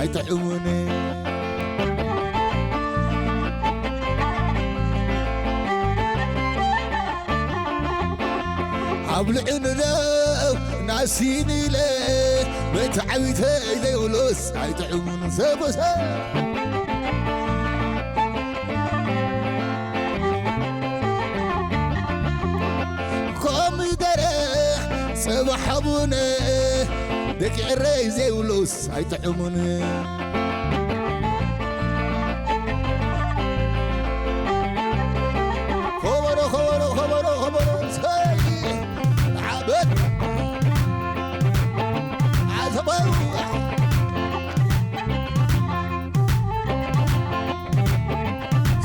ኣይጥዕሙን። ኣብልዑ ንደው ናሲን ኢለ፣ መትዓቢተይ ዘይብሉስ ኣይጥዕሙን። ሰቦሰ ኮሚደረ ጸባሕ ቡነ፣ ደቂ ኤረይ ዘይብሉስ ኣይጥዕሙን። ከበሮ፣ ከበሮ፣ ከበሮ፣ ከበሮ፣ ሰይ፣ ዓበት፣ ዓሰባዩ።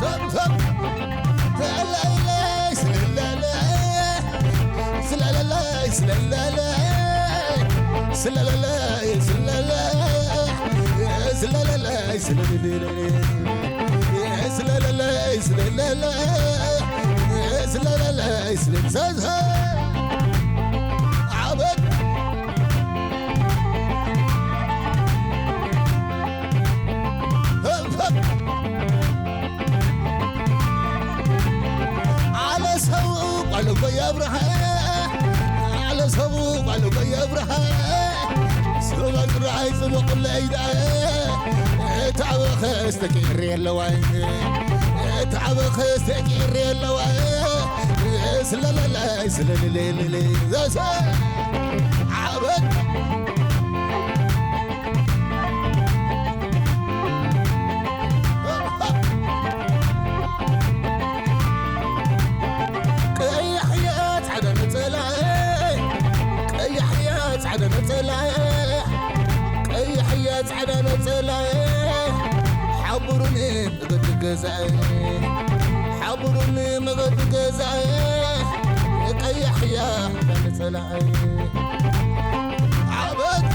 ሰብ፣ ሰብ። ስለለለይ፣ ስለለለይ፣ ስለለለይ፣ ስለለለይ፣ ስለለለይ፣ ስለለለይ፣ ስለለለይ፣ ስለለለይ፣ ስለለለይ፣ ስለለለይ፣ ስለለለይ፣ ስለለለይ፣ ስለለለይ፣ ስለለለይ፣ ዓበት። ዓለ ሰው ቋልቆ የብርሃ፣ ዓለ ሰው ቋልቆ የብርሃ፣ ስመ ጥራይ ጽቡቕለይ ዳ፣ እታ በኸስ ተቂሪ ኣለዋ፣ እታ በኸስ ተቂሪ ኣለዋ፣ ስለለላይ ስለለለይ ዘሰ ዓበት ቀያሕያ ጻዕዳ ነጸላ፣ ቀያሕያ ጻዕዳ ነጸላ፣ ቀያሕያ ጻዕዳ ነጸላ፣ ሓብሩኒ መገዲ ገዛይ፣ ሓብሩኒ መገዲ ገዛይ፣ ቀያሕያ ነጸላ። ዓበት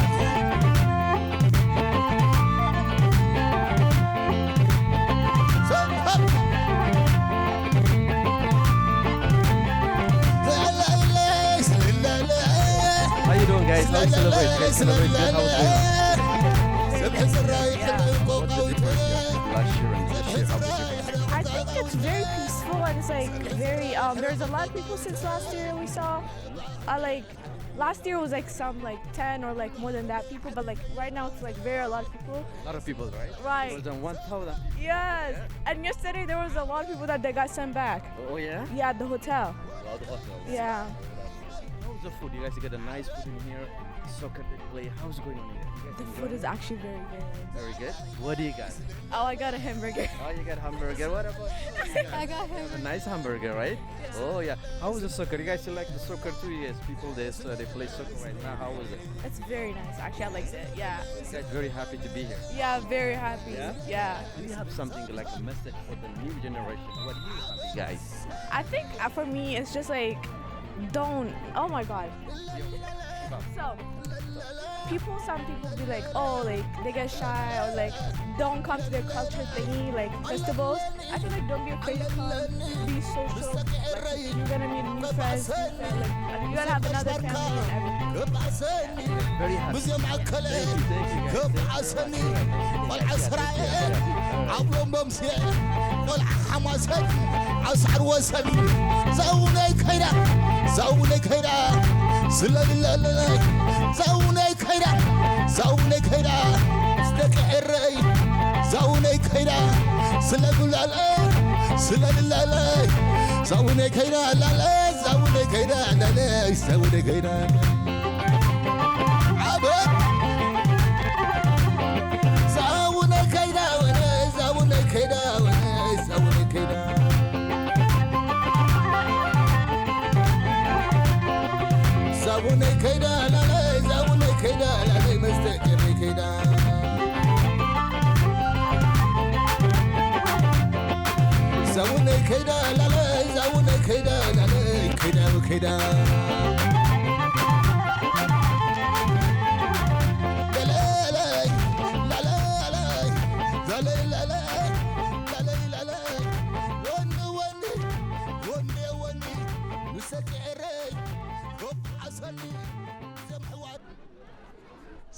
How you doing, guys? How you celebrate? You guys celebrate good? How was it? What was the difference between last year and this year? How was it? I think it's very peaceful and it's like very um there's a lot of people since last year we saw. Uh, like last year was like some like ten or like more than that people, but like right now it's like very a lot of people. A lot of people, right? Right. More than one thousand people. Yes. And yesterday there was a lot of people that they got sent back. Oh yeah. Yeah, at the hotel. Well, the hotel. Yeah. How's the food? You guys get a nice food in here. Soccer they play. How's it going on here? You guys The enjoy food it? Is actually very good. Very good. What do you got? Oh, I got a hamburger. Oh, you got hamburger. What about you? I got A him. Nice hamburger, right? Oh yeah. How was the soccer? You guys still like the soccer too? Yes. People they uh, they play soccer right now. How was it? It's very nice. Actually, I liked it. Yeah. You guys very happy to be here. Yeah, very happy. Yeah? Yeah. Do you have something like a message for the new generation? What do you have, you guys? I think uh, for me, it's just like, don't. Oh my god. So, people, some people be like, oh, like they get shy or like don't come to their culture thingy, like festivals. I feel like don't be afraid to come, be social. Like, you're gonna meet new friends, new friends. Like, and you're gonna have another family and everything. Very happy. ብዚኦም ኣከለ Thank you, thank you, guys. ከብዓሰኒ ቆልዓ ስራኤል ኣብ ሎምቦምስየ ቆልዓ ሓማሰን ኣብ ሳዕሪ ወሰን ዘውነይ ከይዳ ዘውነይ ከይዳ ስለልለለይ ዘውነይ ከይዳ ዘውነይ ከይዳ ስደቂ ዕረይ ዘውነይ ከይዳ ስለልለለይ ስለልለለይ ዘውነይ ከይዳ ላለይ ዘውነይ ከይዳ ላለይ ዘውነይ ከይዳ ዓበት ዛውነ ከይዳ ወነ ዛውነ ከይዳ ወነ ዛውነ ከይዳ ዛውነ ከይዳ ላለይ ዛውነ ከይዳ ላለይ መስተ ጀመይ ከይዳ ዛውነ ከይዳ ላለይ ዛውነ ከይዳ ላለይ ከይዳ ከይዳ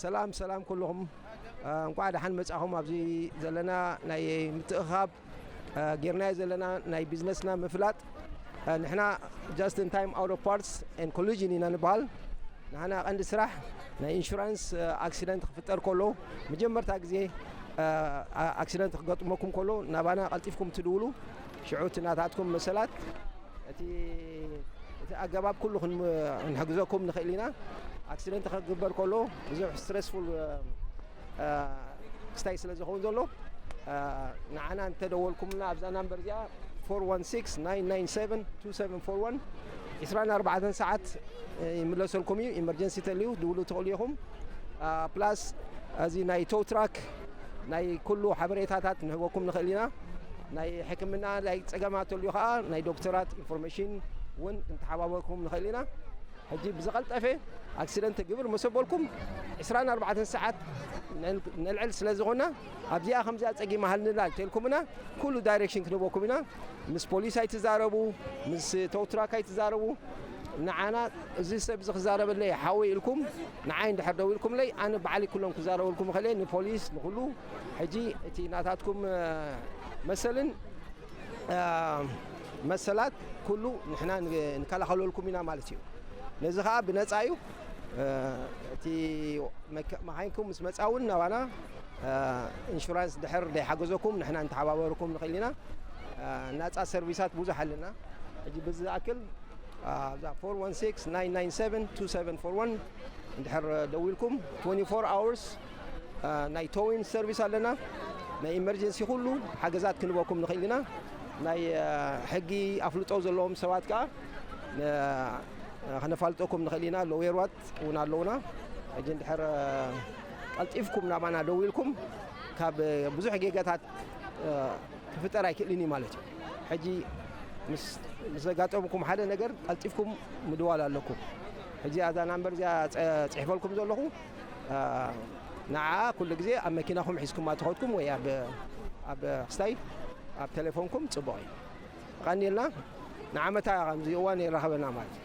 ሰላም ሰላም ኩልኹም እንኳዕ ደሓን መጻኹም። ኣብዚ ዘለና ናይ ምትእኻብ ጌርናዮ ዘለና ናይ ቢዝነስና ምፍላጥ፣ ንሕና just in time auto parts and collision ኢና ንበሃል። ንሕና ቀንዲ ስራሕ ናይ ኢንሹራንስ ኣክሲደንት ክፍጠር ከሎ፣ መጀመርታ ግዜ ኣክሲደንት ክገጥመኩም ከሎ፣ ናባና ቀልጢፍኩም ትድውሉ። ሽዑ እቲ ናታትኩም መሰላት፣ እቲ እቲ ኣገባብ ኩሉ ክን- ክንሕግዘኩም ንኽእል ኢና። ኣክሲደንት ክግበር ከሎ ብዙሕ ስትረስፉል ክስታይ ስለ ዝኸውን ዘሎ፣ ንዓና እንተደወልኩምና ኣብዛ ናምበር እዚኣ፣ ፎር ዋን ሲክስ ናይን ናይን ሰቨን ቱ ሰቨን ፎር ዋን፣ ዕስራን ኣርባዕተን ሰዓት ይምለሰልኩም እዩ። ኢመርጀንሲ ተልዩ ድውሉ ትኽእሉ ኢኹም። ፕላስ፣ እዚ ናይ ቶው ትራክ ናይ ኩሉ ሓበሬታታት ንህበኩም ንኽእል ኢና። ናይ ሕክምና ናይ ጸገማት ተልዩ ከኣ ናይ ዶክተራት ኢንፎርሜሽን እውን ክንተሓባበርኩም ንኽእል ኢና። ሕጂ ብዝቐልጠፈ ኣክሲደንት ግብር መሰበልኩም ዕስራን ኣርባዕተን ሰዓት ነል- ነልዕል ስለ ዝኾና፣ ኣብዚኣ ከምዚኣ ጸጊማ ሃልንላ እንተልኩምና፣ ኩሉ ዳይሬክሽን ክንህበኩም ኢና። ምስ ፖሊስ ኣይትዛረቡ፣ ምስ ቶው ትራክ ኣይትዛረቡ። ንዓና እዚ ሰብ እዚ ክዛረበለይ ሓወይ ኢልኩም ንዓይ እንድሕር ደው ኢልኩምለይ፣ ኣነ ባዕሊ ኩሎም ክዛረበልኩም እኽእል እየ፣ ንፖሊስ ንኹሉ። ሕጂ እቲ ናታትኩም መሰልን መሰላት ኩሉ ንሕና ንከላኸለልኩም ኢና ማለት እዩ። ነዚ ኸኣ ብነጻ እዩ። እቲ መካይንኩም ምስ መጻ እውን ናባና ኢንሹራንስ ድሕር ደይሓገዘኩም ንሕና ንተሓባበርኩም ንኽእል ኢና። ናጻ ሰርቪሳት ብዙሕ ኣለና። ሕጂ ብዚ ዝኣክል ኣብዛ ፎር ዋን ሲክስ ናይን ናይን ሰቨን ቱ ሰቨን ፎር ዋን እንድሕር ደዊልኩም፣ ትወንቲ ፎር ኣወርስ ናይ ቶዊን ሰርቪስ ኣለና። ናይ ኢመርጀንሲ ኩሉ ሓገዛት ክንበኩም ንኽእል ኢና። ናይ ሕጊ ኣፍልጦ ዘለዎም ሰባት ከኣ ከነፋልጠኩም ንኽእል ኢና። ሎየራት እውን ኣለውና። ሕጂ እንድሕር ቀልጢፍኩም ናባና ደዊልኩም፣ ካብ ብዙሕ ጌጋታት ክፍጠር ኣይክእልን እዩ ማለት እዩ። ሕጂ ምስ ዘጋጠምኩም ሓደ ነገር ቀልጢፍኩም ምድዋል ኣለኩም። ሕጂ ኣዛ ናምበር እዚኣ ጽሒፈልኩም ዘለኹ፣ ንዓ ኩሉ ግዜ ኣብ መኪናኹም ሒዝኩማ ተኸድኩም ወይ ኣብ ክስታይ ኣብ ቴሌፎንኩም ጽቡቕ እዩ። ቐኒልና ንዓመታ ከምዚ እዋን ይራኸበና ማለት እዩ።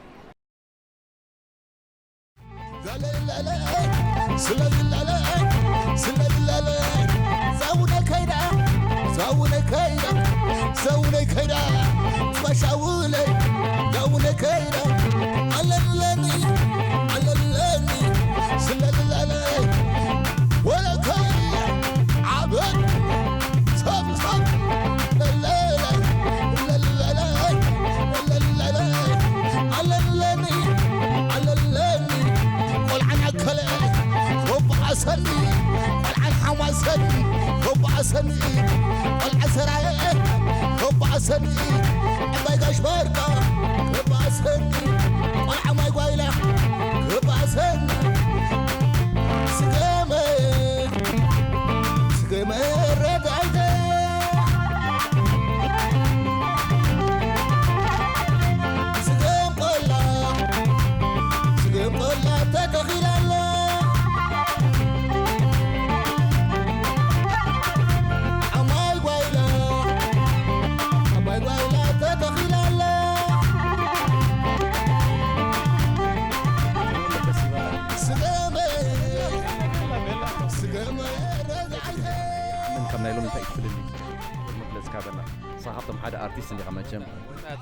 ኣርቲስት እንዲኻ መቸም።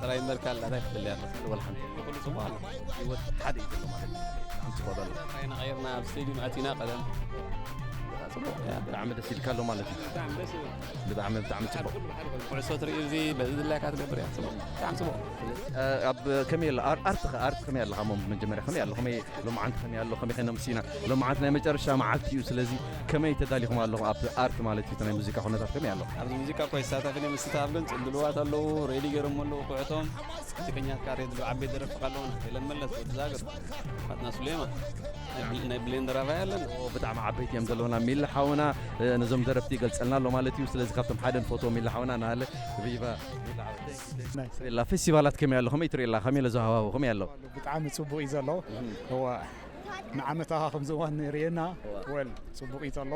ጥራይ እምበርካ ኣላ እንታይ ክትልያ ትኽእል? ወላ ሓንቲ። ኩሉ ጽቡቕ ኣሎ። ህይወት ሓደ እዩ ዘሎ ማለት እዩ። ብጣዕሚ ጽቡቕ ዘሎ። ጥራይ ናቐይርና ኣብ ስቴድዩም ኣቲና ቀደም። ጽቡቕ። ብጣዕሚ ደስ ኢልካ ኣሎ ማለት እዩ። ብጣዕሚ ደስ ይብል። ብጣዕሚ ብጣዕሚ ጽቡቕ። ኩሉ ብሓደ ኮይኑ ኩዕሶ ትርኢ እዚ በዚ ድላይካ ትገብር እያ። ጽቡቕ። ብጣዕሚ ጽቡቕ። ኣብ ከመይ ኣሎ ኣር- ኣርት ከ- ኣርት ከመይ ኣለኻ? ሞ መጀመርያ ከመይ ኣሎ? ከመይ ሎማዓንቲ ከመይ ኣሎ? ከመይ ከይኖም ሲና ሎማዓንቲ ናይ መጨረሻ መዓልቲ እዩ። ስለዚ ከመይ ተዳሊኹም ኣለኹም ኣብቲ ኣርት ማለት እዩ? እቲ ናይ ሙዚቃ ኩነታት ከመይ ኣሎ? ኣብዚ ሙዚቃ እኮ ይሳተፍን እየ ምስታፍ ግን ጽምብልዋት ኣለዉ፣ ሬዲ ገይሮም ኣለዉ ኩዕቶም። ሙዚቀኛት ካሬ ዝብሉ ዓበይቲ ደረፍቲ ኣለዉና። የለን መለስ፣ ወዲ ዛግር፣ ናትና ሱሌማ፣ ናይ ብል- ናይ ብሌን ደራፋይ ኣለና። ብጣዕሚ ዓበይቲ እዮም ዘለውና። ሚሊ ሓውና ነዞም ደረፍቲ ይገልጸልና ኣሎ ማለት እዩ። ስለዚ ካብቶም ሓደ ንፈትዎ ሚሊ ሓውና ናለ ቪቫ ሚሊ ሓውና። ላ ፌስቲቫላት ከመይ ኣሎ? ከመይ ትርኢ ኣላ? ከመይ ኣሎ ዘሃዋሁ? ከመይ ኣሎ? ብጣዕሚ ጽቡቕ እዩ ዘሎ። እዋ ንዓመታኻ ከምዚ እዋን ንርእየና። ወል ጽቡቕ እዩ ዘሎ።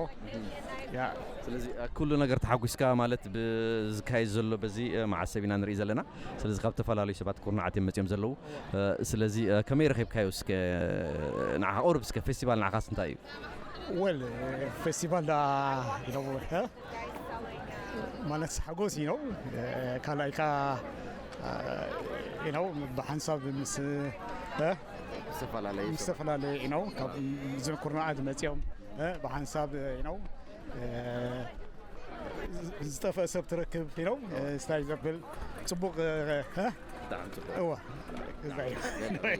ያ ስለዚ ኩሉ ነገር ተሓጒስካ ማለት ብዝካየድ ዘሎ በዚ መዓሰብ ኢና ንርኢ ዘለና። ስለዚ ካብ ዝተፈላለዩ ሰባት ኩርናዓት እዮም መጺኦም ዘለዉ። ስለዚ ከመይ ረኺብካዮ እስከ ንዓኻ ቁሩብ እስከ ፌስቲቫል ንዓኻስ እንታይ እዩ? ወል ፌስቲቫል ዳ ነው ማለት ሓጎስ ነው። ካልኣይ ከኣ ነው ብሓንሳብ ምስ እ? ዝተፈላለዩ ምስ ዝተፈላለዩ ነው ካብ ዝንኩርናዓት መፂኦም እ? ብሓንሳብ ነው እ? ዝጠፍአ ሰብ ትረክብ ነው እ? ስታይ ዘብል ፅቡቅ እ? እ? ብጣዕሚ ጽቡቅ እዋ እዛ እዩ።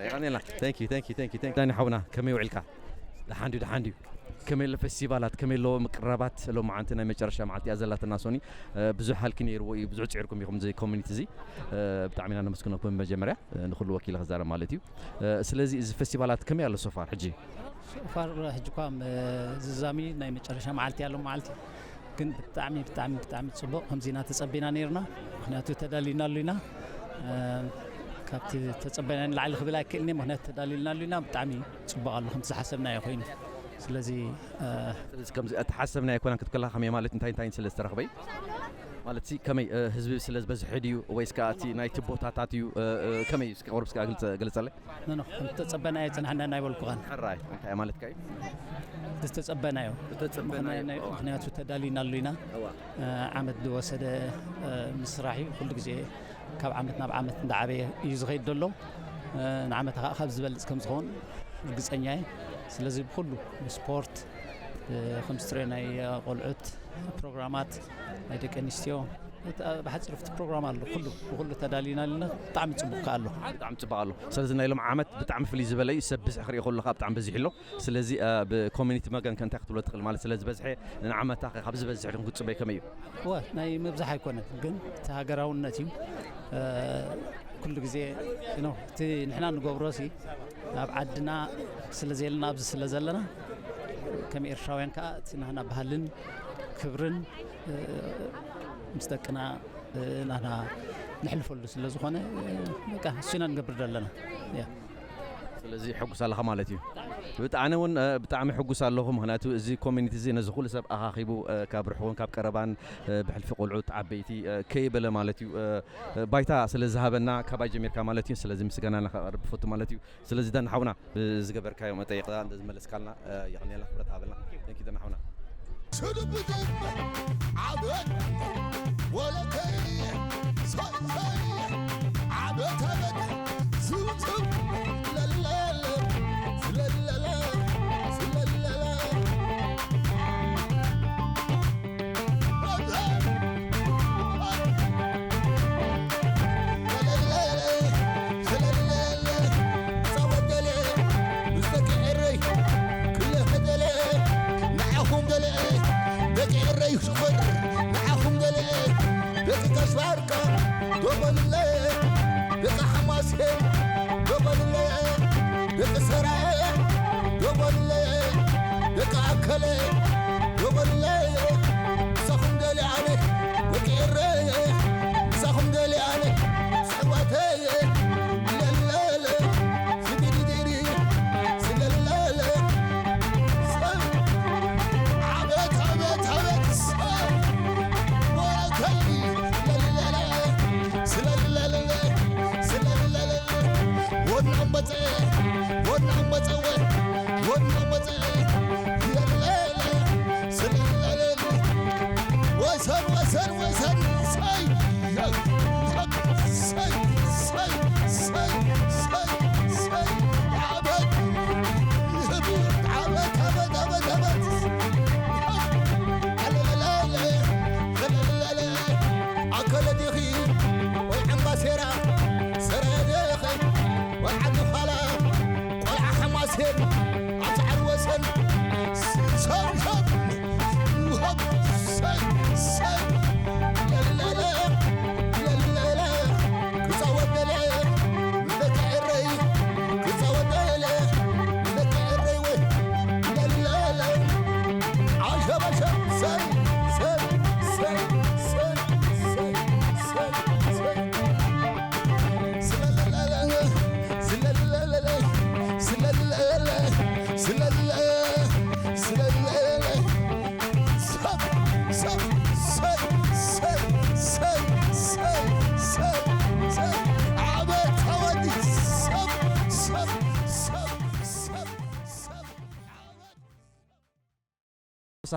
ይቀኔልና thank you thank you thank you thank you ዳኒ ሓውና ከመይ ውዕልካ ደሓን ድዩ ደሓን ድዩ ከመይ ኣሎ ፌስቲቫላት ከመይ ኣለዎ ምቅራባት ሎማዓንቲ ናይ መጨረሻ መዓልቲ እያ ዘላትና ሶኒ ብዙሕ ሃልኪ ነይርዎ እዩ ብዙሕ ፅዒርኩም ኢኹም እዚ ኮሚኒቲ እዚ ብጣዕሚ ኢና ነመስግነኩም መጀመርያ ንኩሉ ወኪለ ክዛረብ ማለት እዩ ስለዚ እዚ ፌስቲቫላት ከመይ ኣሎ ሶፋር ሕጂ ሶፋር ሕጂ እኳ ዝዛሚ ናይ መጨረሻ መዓልቲ ኣሎ መዓልቲ ግን ብጣዕሚ ብጣዕሚ ብጣዕሚ ፅቡቅ ከምዚና ተፀቢና ነይርና ምክንያቱ ተዳሊናሉ ኢና ካብቲ ተፀበና ንላዕሊ ክብል ኣይክእልኒ ምክንያቱ ተዳሊልናሉ ኢና ብጣዕሚ ፅቡቅ ኣሎ ከምቲ ዝሓሰብናዮ ኮይኑ ስለዚ ስለዚ ከምዚ እቲ ሓሰብና ኣይኮነን ክትከላ ከመይ ማለት እንታይ እንታይ ስለ ዝተረኽበ እዩ ማለት ሲ ከመይ ህዝቢ ስለ ዝበዝሐ ድዩ ወይስ ከዓ እቲ ናይቲ ቦታታት እዩ ከመይ እዩ እስኪ ቁሩብ እስኪ ግልፀለይ ኖኖ ከምተፀበናዮ ፅናሕና እናይበልኩኻን ሕራይ እንታይ ማለትካ እዩ ዝተፀበናዮ ዝተፀበናዮ ምክንያቱ ተዳሊናሉ ኢና ዓመት ዝወሰደ ምስራሕ እዩ ኩሉ ግዜ ካብ ዓመት ናብ ዓመት እንዳዓበየ እዩ ዝኸይድ ዘሎ ንዓመት ከዓ ካብ ዝበልፅ ከም ዝኸውን ርግፀኛ እየ ስለዚ ብኩሉ ብስፖርት ከምዚ ትሪኦ ናይ ቆልዑት ፕሮግራማት ናይ ደቂ ኣንስትዮ ብሓፂር ፍቲ ፕሮግራም ኣሎ ኩሉ ብኩሉ ተዳሊና ኣለና ብጣዕሚ ፅቡቅ ከ ኣሎ ብጣዕሚ ፅቡቅ ኣሎ ስለዚ ናይ ሎም ዓመት ብጣዕሚ ፍልይ ዝበለ እዩ ሰብ ብዝሒ ክሪኦ ከሎ ከዓ ብጣዕሚ በዚሑ ኣሎ ስለዚ ብኮሚኒቲ መገን ከ እንታይ ክትብሎ ትኽእል ማለት ስለ ዝበዝሐ ንዓመታ ከ ካብ ዝበዝሕ ድኹም ክትፅበይ ከመይ እዩ እወ ናይ ምብዛሕ ኣይኮነን ግን እቲ ሃገራውነት እዩ ኩሉ ግዜ እቲ ንሕና ንገብሮ ሲ ኣብ ዓድና ስለ ዘለና ኣብዚ ስለ ዘለና ከም ኤርትራውያን ከዓ እቲ ናህና ባህልን ክብርን ምስ ደቅና ናህና ንሕልፈሉ ስለ ዝኾነ በቃ እሱ ኢና ንገብር ዘለና ስለዚ ሕጉስ ኣለኻ ማለት እዩ ብጣዕሚ እውን ብጣዕሚ ሕጉስ ኣለኹ ምክንያቱ እዚ ኮሚኒቲ እዚ ነዚ ኩሉ ሰብ ኣኻኺቡ ካብ ርሑቕን ካብ ቀረባን ብሕልፊ ቆልዑት ዓበይቲ ከይበለ ማለት እዩ ባይታ ስለ ዝሃበና ካባይ ጀሚርካ ማለት እዩ ስለዚ ምስጋና ከቕርብ ፈቱ ማለት እዩ ስለዚ ዳን ሓውና ብዝገበርካዮ መጠየቕታ እንተዝመለስካልና የቕንየልና ክብረት ሃበልና ንኪ ዳን ሓውና ስድብድብ ዓበት ወለተይ ሰይሰይ ዓበት ዓበት ዝውትው ለለለ ስለለለ ስለለለ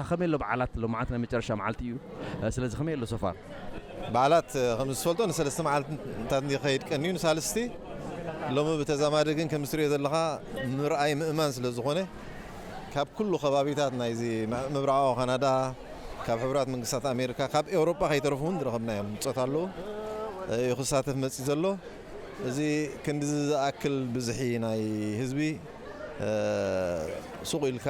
ከመይ ኣሎ በዓላት? ሎማዓንቲ ናይ መጨረሻ መዓልቲ እዩ። ስለዚ ከመይ ኣሎ ሶፋር? በዓላት ከም ዝፈልጦ ንሰለስተ መዓልትታት ይኸይድ ቀንዩ ንሳልስቲ። ሎሚ ብተዛማዲ ግን ከም ትሪኦ ዘለኻ ምርኣይ ምእማን ስለ ዝኾነ ካብ ኩሉ ከባቢታት ናይዚ ምብራቓዊ ካናዳ፣ ካብ ሕቡራት መንግስታት ኣሜሪካ፣ ካብ ኤውሮጳ ከይተረፉ እውን ዝረኸብናዮም ምጾት ኣለዉ። እዩ ክሳተፍ መጺ ዘሎ። እዚ ክንድዚ ዝኣክል ብዝሒ ናይ ህዝቢ ሱቕ ኢልካ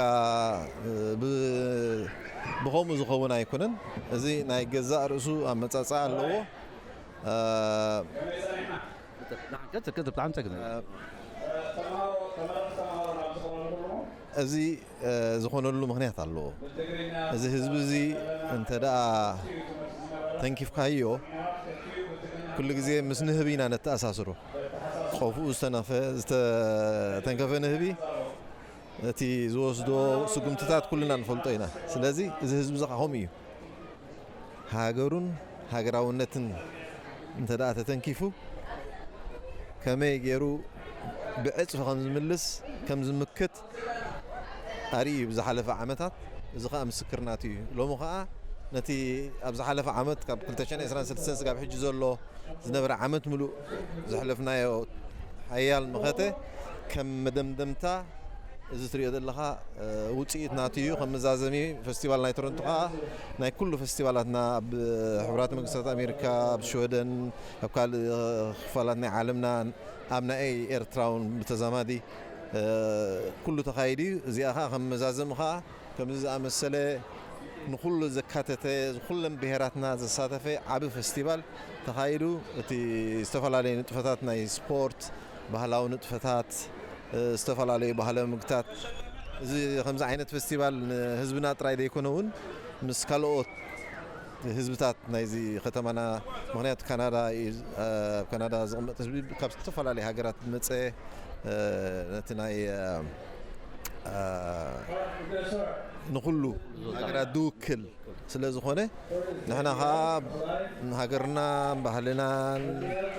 ብኸምኡ ዝኸውን ኣይኮነን። እዚ ናይ ገዛእ ርእሱ ኣመጻጽኣ ኣለዎ። ብጣዕሚ ጸግነ። እዚ ዝኾነሉ ምኽንያት ኣለዎ። እዚ ህዝቢ እዚ እንተ ደኣ ተንኪፍካዮ ኩሉ ግዜ ምስ ንህቢ ኢና ነተኣሳስሮ። ቆፍኡ ዝተነኽፈ ዝተተንከፈ ንህቢ እቲ ዝወስዶ ስጉምትታት ኩልና ንፈልጦ ኢና። ስለዚ እዚ ህዝቢ እዚ ከምኡ እዩ። ሃገሩን ሃገራውነትን እንተ ደኣ ተተንኪፉ ከመይ ገይሩ ብዕጽፊ ከም ዝምልስ ከም ዝምክት ኣርእዩ ብዝሓለፈ ዓመታት። እዚ ኸኣ ምስክርናቱ እዩ። ሎሚ ኸኣ ነቲ ኣብ ዝሓለፈ ዓመት ካብ ክልተ ሽሕን ዕስራን ሰለስተን ስጋብ ሕጂ ዘሎ ዝነበረ ዓመት ምሉእ ዘሕለፍናዮ ሓያል መኸተ ከም መደምደምታ እዚ ትሪኦ ዘለኻ ውፅኢት ናቱ እዩ። ከም መዛዘሚ ፈስቲቫል ናይ ቶሮንቶ ኸዓ ናይ ኩሉ ፈስቲቫላትና ኣብ ሕቡራት መንግስታት ኣሜሪካ፣ ኣብ ሽወደን፣ ኣብ ካልእ ክፋላት ናይ ዓለምና ኣብ ናይ ኤርትራ እውን ብተዛማዲ ኩሉ ተኻይዱ እዩ። እዚኣ ኸዓ ከም መዛዘሚ ኸዓ ከምዚ ዝኣመሰለ ንኹሉ ዘካተተ ኩለን ብሄራትና ዘሳተፈ ዓቢ ፈስቲቫል ተኻይዱ። እቲ ዝተፈላለዩ ንጥፈታት ናይ ስፖርት፣ ባህላዊ ንጥፈታት፣ ዝተፈላለዩ ባህላዊ ምግብታት፣ እዚ ከምዚ ዓይነት ፈስቲቫል ንህዝብና ጥራይ ዘይኮነ እውን ምስ ካልኦት ህዝብታት ናይዚ ከተማና፣ ምኽንያቱ ካናዳ እዩ፣ ኣብ ካናዳ ዝቕመጥ ህዝቢ ካብ ዝተፈላለዩ ሃገራት ዝመፀ ነቲ ናይ ንኹሉ ሃገራት ዝውክል ስለ ዝኾነ ንሕና ኸዓ ንሃገርና፣ ባህልናን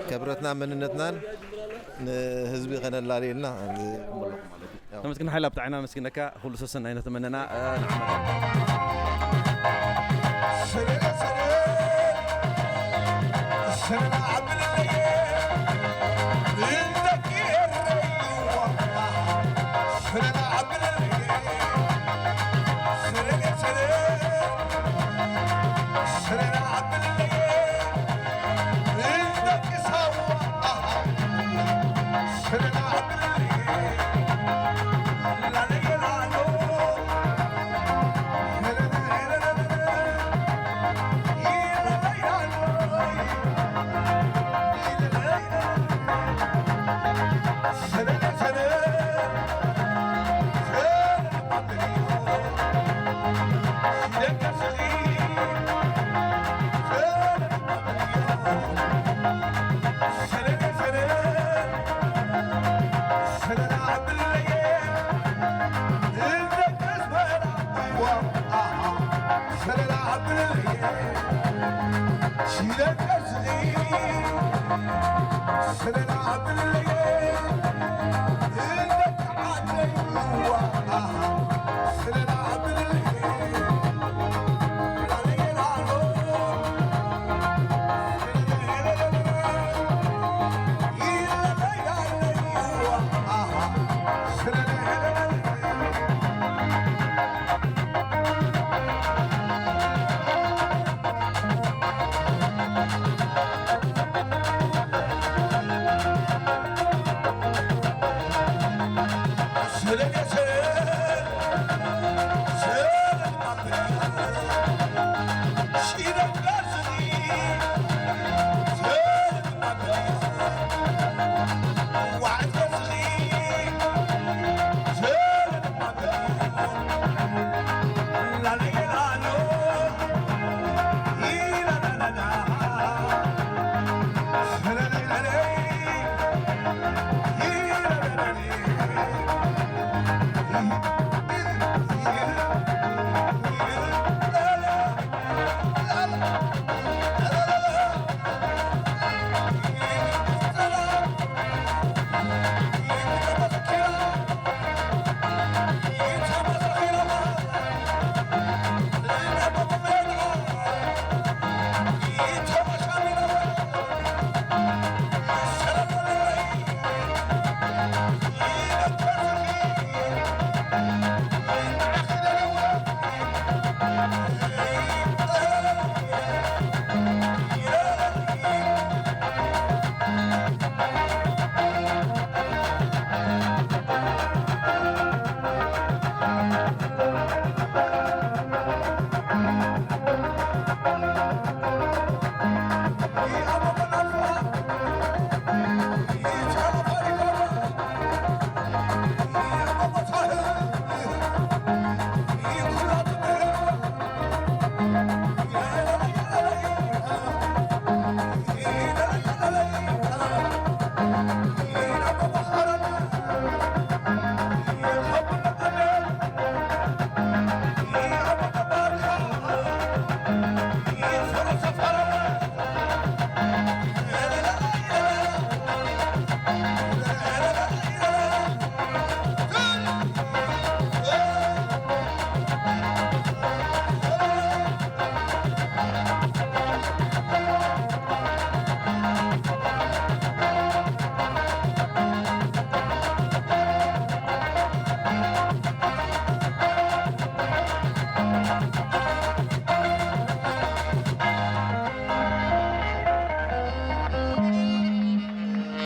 ክብረትና መንነትናን ንህዝቢ ከነላልየልና። ተመስግን ሓይላ ብጣዕና መስግነካ። ኩሉ ሰሰናይ ነተመነና።